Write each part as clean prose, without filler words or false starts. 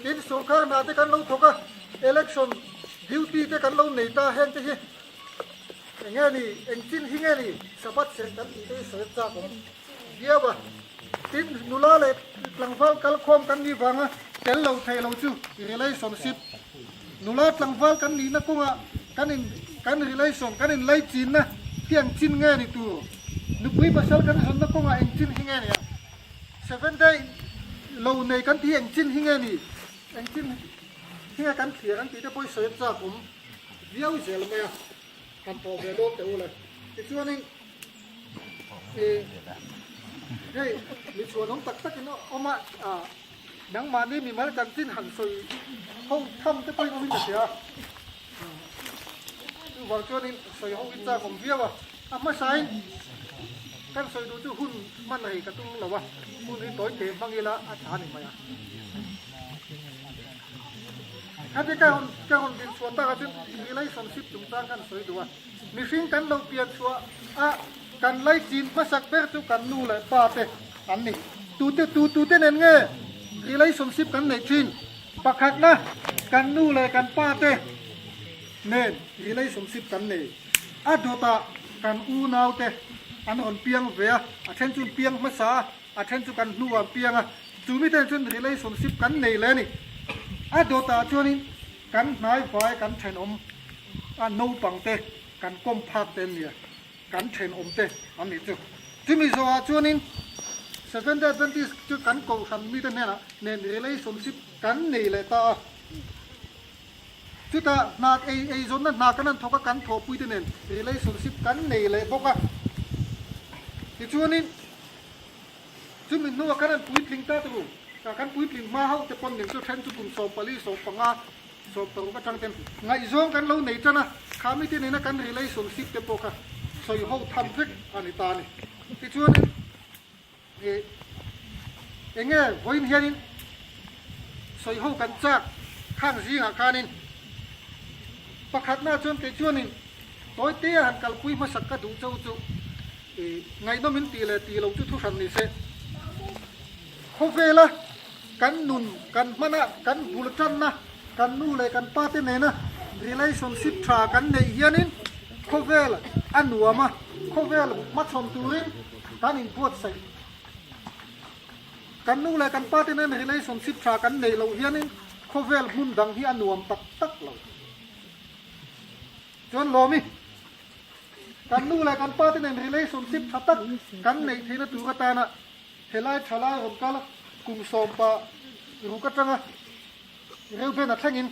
Tin, sorkar hna te kan lo thawk a, election duty te kan lo nei ta heng te hi eng nge ni, eng chin hi nge ni Sabbath serh kan tih te hi sawi chak awm viau a. Tin, nula leh tlangval kalkhawm kan nih vanga tel lo theih lo chu relationship, nula tlangval kan nihna kawngah kan in kan relation, kan inlaichinna hi eng chin nge ni tur, nupui pasal kan zawnna kawngah eng chin hi nge ni ang. Seven day lo nei kan tih eng chin hi nge ni? Eng chin hi nge kan thlir an tih te pawh i sawi a chak awm viau zel mai a, han thawh ve dawn teh u le. Tichuanin ih hei mi chhuanawm tak takin awm a, nangmahni mimal chanchin han sawi ho tham te pawhin awmin ka hria a, chuvang chuanin sawi ho hi chak awm viau a. A hmasain kan sawi duh chu hun hman rei ka tum lo a, hun hi tawi teh hmang ila a tha ni mai a. Khati ka rawn ka rawn din chhuah takah chuan relationship chungchang kan sawi duh a, mihring kan lo pian chhuah a kan laichin hmasak ber chu kan nu leh pa te an ni. Tute tu tute nen nge relationship kan neih thin? Pakhatna kan nu leh kan pa te nen relationship kan nei. A dawtah kan unaute an rawn piang ve a, a then chu an piang hmasa a, a then chu kan hnuah an piang a, chu mite chuan relationship kan nei leh a ni. A dawtah chuanin kan hnaivai kan thenawm a naupangte kan kawm phak te an nia, kan thenawmte an nih chu. Chumi zawhah chuanin Seventh Day Adventist chu kan kohhran mite hnenah nen relationship kan nei leh ta a. Chutah hna ei eizawnna hna kan han thawk a, kan thawhpuite nen relationship kan nei leh bawk a. Tichuanin chumi hnuah kan han puitling ta tur, kan puitling hma hauh te pawn nen chu then chu kum 14, 15, 16 atang ten ngaihzawng kan lo nei tan a, kha mite nena kan relationship te pawh kha sawi ho tham vek a ni ta a ni. Tichuanin Ih, eng nge vawiin hianin sawi ho kan chak khang zingah khanin pakhatna chuan kei chuanin tawi te a han kalpui hmasak ka duh chauh chu ih ngaihnawmin tih leh tih loh chu thu hran ni se. Khawvela kan nun kan hmana kan bul tanna kan nu leh kan pa te nena relationship tha kan neih hianin khawvel a nuam a, khawvel hmachhawn turin Kan inbuatsaih. Kan nu leh kan pa te nen relationship tha kan neih loh hianin khawvel hmun dang hi a nuam tak tak lo. Chuan lawmi, kan nu leh kan pa te nen relationship tha tak kan neih theihna tur atana helai thalai rawn kal kum sawmpa ruk atanga Reuben a thlengin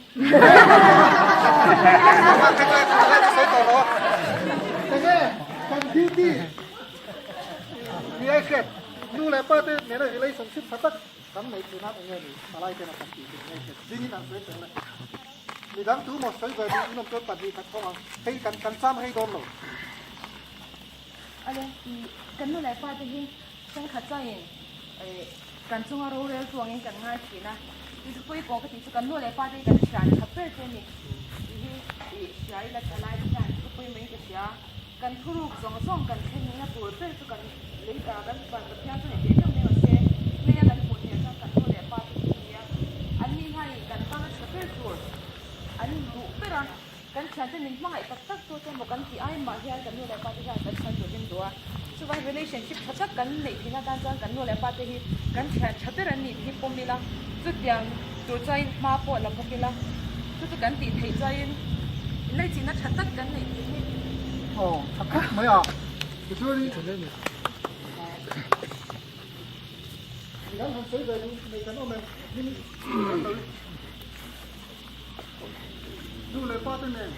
Enge kan duty ni ai hriat nu leh pa te nena relationship tha tak kan neih thin a enge ni palai ten a kan tih thin nge hriat dingin an sawi tel le midang tu maw sawi ve duh in awm chuan pahnih khat thawng ang hei kan kan cham rei dawn lo. Ale kan nu leh pa te hi Thenkhat chuanin kan chunga rorel tuangin kan ngai thin a, i thupui pawh ka tih chu kan nu leh pa te hi kan thian tha ber che ni tih hi i hria ila thalai te hian thupui mai ka hria. Kan thuruk zawng zawng kan thlenna tur ber chu kan lei ta kan van Pathian chu ni teh meuh mai se, leia kan hmuh theih chuan kan nu leh pa te hi nia an ni hianin kan tana tha ber tur an duh ber a. Kan thiante min hmangaih tak tak tu te maw kan tih ai mah hian kan nu leh pa te hian kan chhan tur in duh a, chuvang relationship tha tak kan neih theih na tan chuan kan nu leh pa te hi kan thian tha ber an nih hi pawm ila, chutiang tur chuan hma pawh la bawk ila, chu chu kan tih theih chuan inlaichinna tha tak kan neih theih hi. Aw tha khawp mai a, tichuan midang han sawi ve duh nei kan awm em? Nu leh pa te nen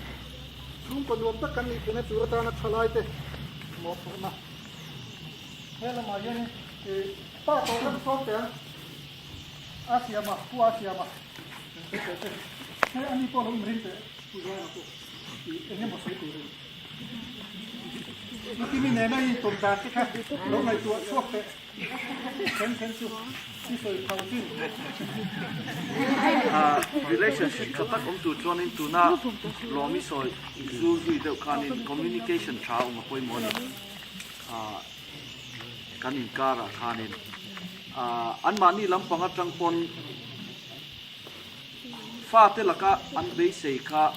chhungkaw nuam tak kan nih theihna tur atana thalai te mawhphurhna he lamah hianin ih pa tawh kan sawm teh ang a siam a pu a siam a sawi teh che he ani pawh lo inring teh pu Zuaina pawh ih eng emaw sawi turin Kimi nena i tawm dan te kha lo ngaihtuah chhuak teh. Then then chu i sawi tho chin. Relationship tha tak awm tur chuanin tuna lawm i sawi zul zui deuh khanin communication tha awm a pawimawh a ni. Kan inkarah khanin anmahni lampang atang pawn. Fate laka an beisei kha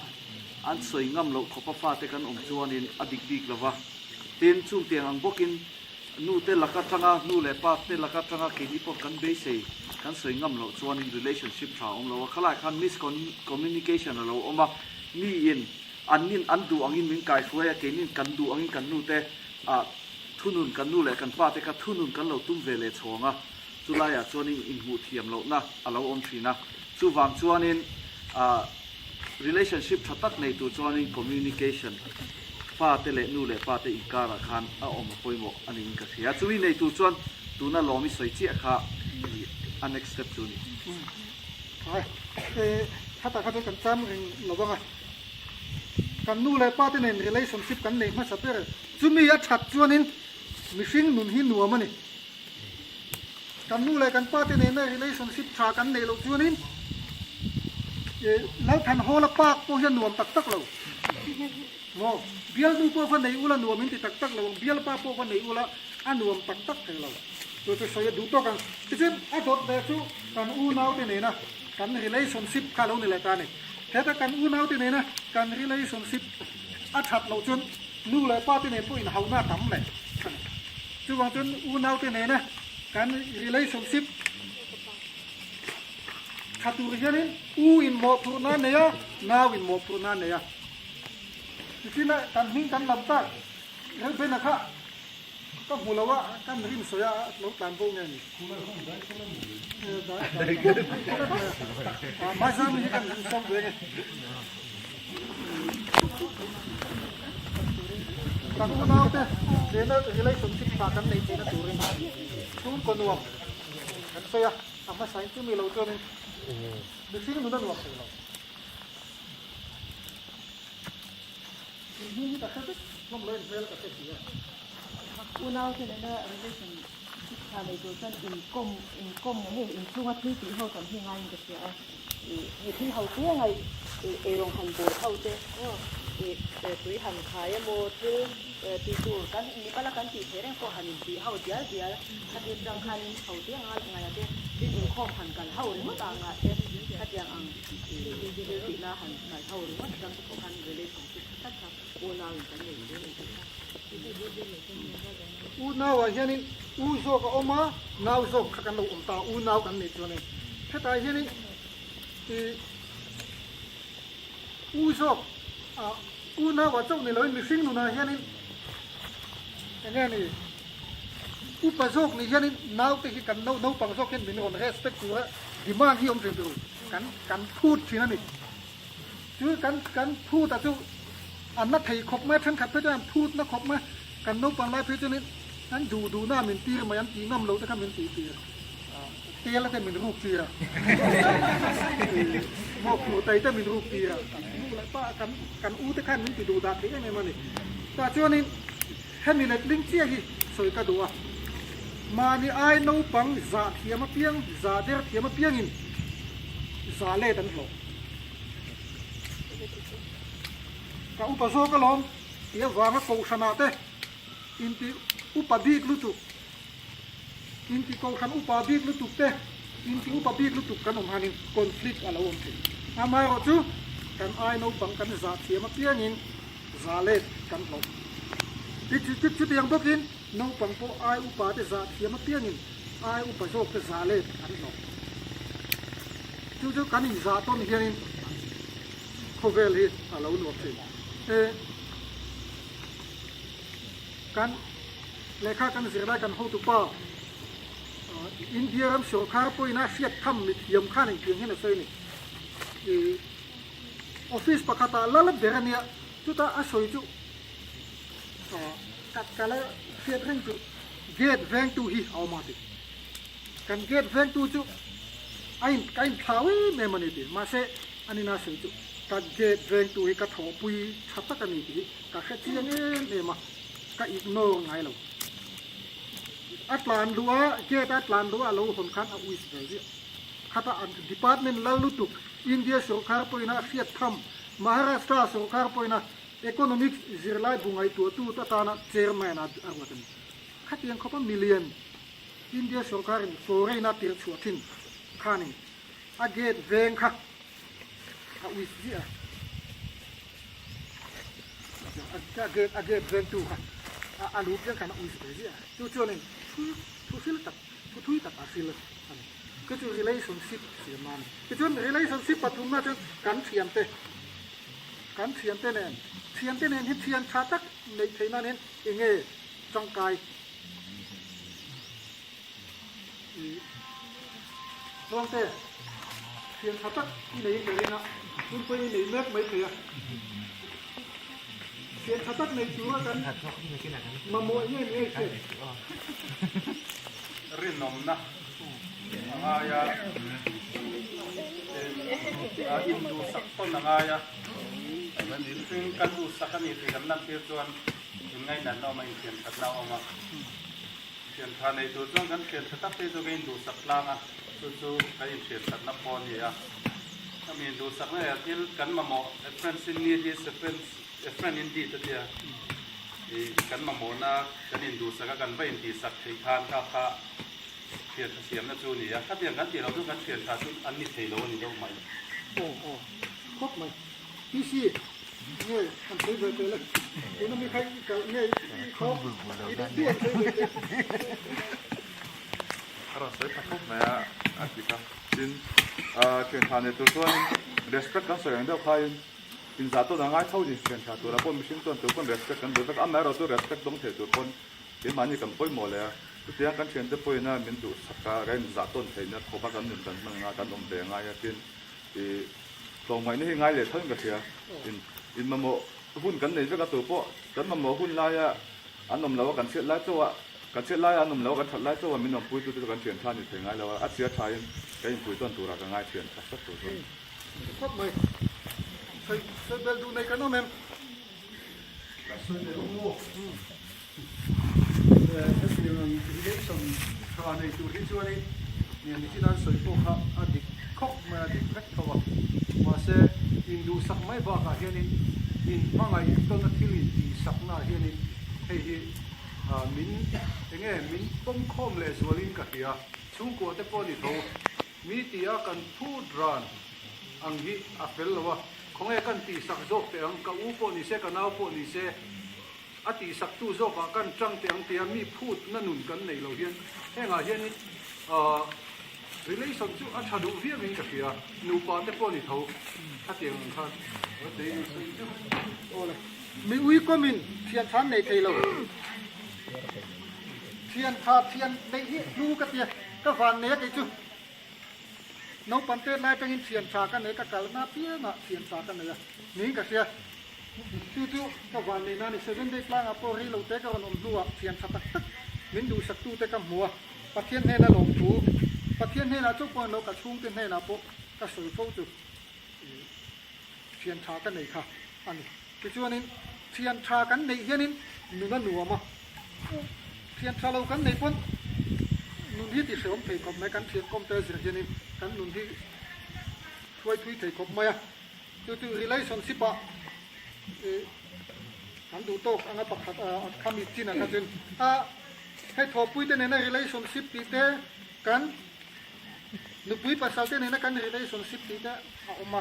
an sawi ngam loh khawpa fate kan awm chuanin a dik bik lo va. Tin, chung tiang ang bawkin nute laka tanga nu leh pa te laka tanga keini pawh kan beisei kan sawi ngam loh chuanin relationship tha a awm lo a. Khalai khan miscommunication a lo awm a, miin annin an duh angin min kaihruai a, keinin kan duh angin kan nute ah thunun kan nu leh kan pa te kha thunun kan lo tum ve leh chhawng a. Chulaiah chuanin inhmuh thiam lohna a lo awm thin a, chuvang chuanin relationship tha tak nei tur chuanin communication pa te leh nu leh pa te inkarah khan a awm a pawimawh a niin ka hria. Chumi nei tur chuan tuna lawm i sawi chiah kha a next step chu a ni. Khatah kha chuan kan cham reng lo vang a, kan nu leh pa te nen relationship kan nei hmasa ber. Chumi a that chuanin mihring nun hi nuam a ni. Kan nu leh kan pa te nena relationship tha kan neih loh chuanin Lalthanhawla park pawh hian nuam tak tak lo maw? Bialnu pawh va nei ula nuam in ti tak tak lo ang, bialpa pawh va nei ula a nuam tak tak thei lo. Chu chu sawi a duh tawk ang. Tichuan a dawt leh chu kan unaute nena kan relationship kha lo ni leh ta a ni. Heta kan unaute nena kan relationship a that loh chuan nu leh pa te nen pawh inhauhna a tam leh a ni. Chuvang chuan unaute nena kan relationship tha tur hianin u in mawhphurhna a nei a, nau in mawhphurhna a nei a. Tichina kan hming kan lam tak Reuben-a kha ka hmu lo a, kan rin sawi a lo tlan bo nge ni? Maizami hi kan rin sawm ve nge. Kan unaute nena relationship tha kan neih theihna turin chhungkaw nuam kan sawi a, a hmasain chumi lo chuanin mihring nun a nuam thei lo. Inhming hi ka hre vek hlawm lo in hmel ka hre si a. Unaute nena relationship tha nei tur chuan inkawm inkawm hei inchhunga thil tih ho tam hi ngaiin ka hria a. Ih thil ho te ngaih ih eirawng han bawl ho te aw ih tui han khai emaw thil tih tur kan mipala kan tih theih reng pawh han intih ho dial dial khati atang khanin ho te anga ngaih te tin inkhawm han kal ho ringawt ang ah te khatiang ang ih thil tihna han kal ho ringawt atang te pawh khan relationship tha tak kha unau in kan nei zel ang tih kha. Unau ah hianin u zawk a awm a, nau zawk kha kan lo awm ta, unau kan nei chuanin hetah hianin ih u zawk ah unau ah chauh ni loin mihring nunah hianin eng nge ni upa zawk ni hianin naute hi kan naupang zawk hian min rawn respect tura demand hi awm thin tur kan kan phut thin a ni. Chu kan kan phut a chu an na thei khawp mai a, thenkhat phei chuan an phut na khawp mai a, kan naupang lai phei chuanin an duh duh na min tir mai, an tih ngam loh te kha min tih tir, tel te min ruk tir a, maw phur tai te min ruk tir a, kan nu leh pa kan kan u te khan min ti duh dah thei em em a ni. Tah chuanin hemi letling chiah hi sawi ka duh a, mahni ai naupang zah thiam apiang, zah der thiam apiangin zah let an hlawh. Ka upa zawk alawm tih avanga kohhranah te inti upa bik lutuk, inti kohhran upa bik lutuk te inti upa bik lutuk kan awm hanin conflict a lo awm thei. Amaherawhchu kan ai naupang kan zah thiam apiangin zah let kan hlawh. Chutiang bawkin naupang pawh ai upa te zah thiam apiangin ai upa zawk te zah let an hlawh. Chu chu kan inzah tawn hianin khawvel hi a lo nuam thin. E kan lehkha kan zirlai kan hotupa India ram sorkar pawhin a hriat tham mithiam khan engtiang hian a sawi a ni. E office pakhatah lal ber a nia chutah a sawi chu ka ka la hriat reng chu gate vengtu hi a awm a ti. Kan gate vengtu chu a in ka in thlau em em a ni ti. Mahse a nina sawi chu ka gate vengtu hi ka thawhpui tha tak a ni tih hi ka hre chiang em em a, ka ignore ngai lo. A tlan luh a, gate a tlan luh a lo hawn khan a uis ve ziah. Khata an department lal lutuk India sorkar pawhin a hriat tham, Maharashtra sorkar pawhin a economics zirlai bu ngaihtuahtu atana chairman a ruat a ni. Khatiang khawpa million India sorkarin foreign a tirh chhuah thin khanin a gate veng kha. a ui ziah a. A gate a gate ventu kha a lu piang khan a ui ve ziah a. Chu chuanin thu thu hril tak thu thui tak a hril a ni. Chu chu relationship siamna a ni. Tichuan relationship pathumna chuan kan thiante kan thiante nen thiante nen hi thian tha tak neih theih nan hian eng nge tangkai i Tluangte thian tha tak i nei in ka ring a, hun pawhin i nei mek mai thei a. Thian tha tak nei tura kan mamawh eng nge ni hei hriat? Rinawmna a ngai a, induhsak tawn a ngai a, mihring kan duhsak a ni tih kan lantir chuan inngainatna a awm a, inthianthatna a awm a. Thiantha nei tur chuan kan thiantha tak te chu ka induhsak tlang a, chu chu kan inthianthatna pawh a ni a. Ka mi induhsakna leh thil kan mamawh a friends in need is a friends a friend indeed a tia ih kan mamawhna kan induhsak a kan va intihsak theih khan kha kha thiantha siamna chu a ni a. Khatiang kan tih loh chu kan thiantha chu an ni thei lo a ni deuh mai. Aw aw khawp mai. PC nge an sawi ve teh le tuna mi kha i kalh nge i khaw i duh duh an sawi ve teh. A rawn sawi tha khawp mai a a ti kha. Tin, thian tha nei tur chuan respect kan sawi ang deuh khain inzah tawn a ngai tho ni. Thian tha turah pawh mihring chuan tu pawn respect kan duh vek a, amaherawh chu respect dawng thei tur pawn keimahni kan pawimawh leh a. Chutiang kan thiante pawhin a min duhsak a, kan inzah tawn theihna khawpa kan nun dan hman anga kan awm ve a ngai a. Tin, ih Tlawmngaihna hi ngai leh tho in ka hria. In in mamawh hun kan nei vek a, tu pawh kan mamawh hun laia an awm lo a, kan chhiat lai chauh a, kan chhiat laia an awm lo a, kan that lai chauh a min awmpui tu te chu kan thian tha a ni thei ngai lo a, a chhia tha in kan inpui tawn turah ka ngai thian tak tak tur chuan. Khawp mai. Sawi sawi bel duh nei kan awm em? Ka sawi bel awm maw? Hetiang ang relation tha nei tur hi chuanin nichin an sawi pawh kha a dik khawp mai a, dik vek tho a. Mahse, induhsak mai bakah hianin inhmangaih tawna thil intihsaknaah hianin hei hi min enge min pawmkhawm leh zualin ka hria. Chhungkua te pawh a ni tho. Mi tia kan phut ran ang hi a fel lo a, khawnge kan tihsak zawk teh ang, ka u pawh ni se, ka nau pawh ni se, A tihsaktu zawkah kan tang teh ang tia mi phutna nun kan neih loh hian hengah hianin relation chu a tha duh viau in ka hria, nupa te pawh ni tho khatiang ang khan Awle, mi ui kawmin thian tha an nei thei lo, thian tha thian neih hi hlu ka tia, ka van nei a kei chu naupang tet lai atangin thian tha ka nei ka kalna apiangah thian tha ka nei a niin ka hria. Chu chu ka van neih nan i Seven Day tlangah pawh rei lo te ka rawn awm hnuah thian tha tak tak min duhsaktute ka hmu a, Pathian hnena lawmthu, Pathian hnenah chauh pawh an lo ka chhungte hnenah pawh ka sawi fo chu thian tha ka nei kha a ni. Tichuanin thian tha kan neih hianin nun a nuam a, thian tha lo kan neih pawn nun hi tihreawm thei khawp mai, kan thian kawmte a zir hianin kan nun hi hruai thui thei khawp mai a. Chu chu relationship ah ih kan duh tawk anga pakhat a khami chin ah kha chuan a hei thawhpui te nena relationship tih te kan nupui pasal te nena kan relationship tih te a awm a.